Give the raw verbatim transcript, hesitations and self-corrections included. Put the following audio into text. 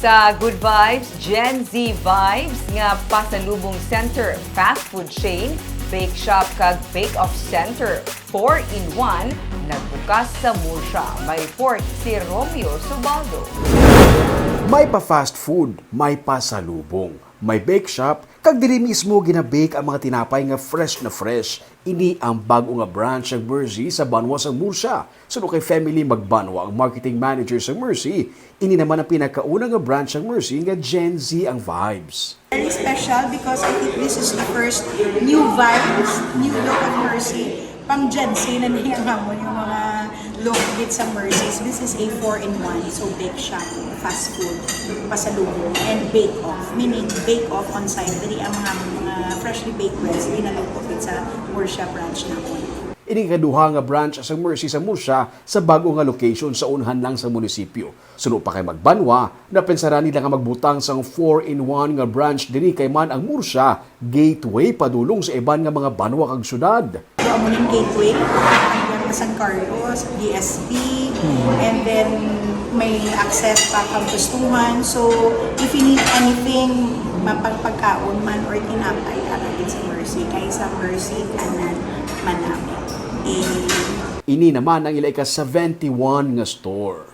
Sa Good Vibes, Gen Z Vibes nga pasalubong center, fast food chain, bake shop kag bake-off center, four-in-one, nagbukas sa Murcia. May report si Romeo Subaldo. May pa fast food, may pasalubong, may bake shop, kag diri mismo ginabake ang mga tinapay nga fresh na fresh. Ini ang bag-o nga branch sang Mercy sa banwa sang Murcia. Suno kay Family Magbanwa, ang marketing manager sang Mercy, ini naman ang pinakauna nga branch sang Mercy nga Gen Z ang vibes. Very special because I think this is the first new vibes, new look of Mercy. Pang Gen Z na niya nga mo yung mga look with sa Mercy's. This is a four-in-one. So, bake shop, fast food, pasalubong, and bake-off. Meaning, bake-off on site. Diri ang mga, mga freshly baked breads, diri naluto gid sa Murcia branch namin. Ini kaduha nga branch sa Mercy sa Murcia sa bag-o nga location sa unhan lang sa munisipyo. Suno pa kay Magbanwa, napensara nila nga magbutang sang four-in-one nga branch diri kay man ang Murcia gateway padulong sa iban nga mga banwa kag syudad. So, amo ning gateway, ang San Carlos, D S P, and then may access pa kang Gustuhan. So, if you need anything, mapagpagkaon man or tinapay, ara gid sa Mercy, kay sa Mercy tanan man namin. Eh, Ini naman ang ila ika seventy-one nga store.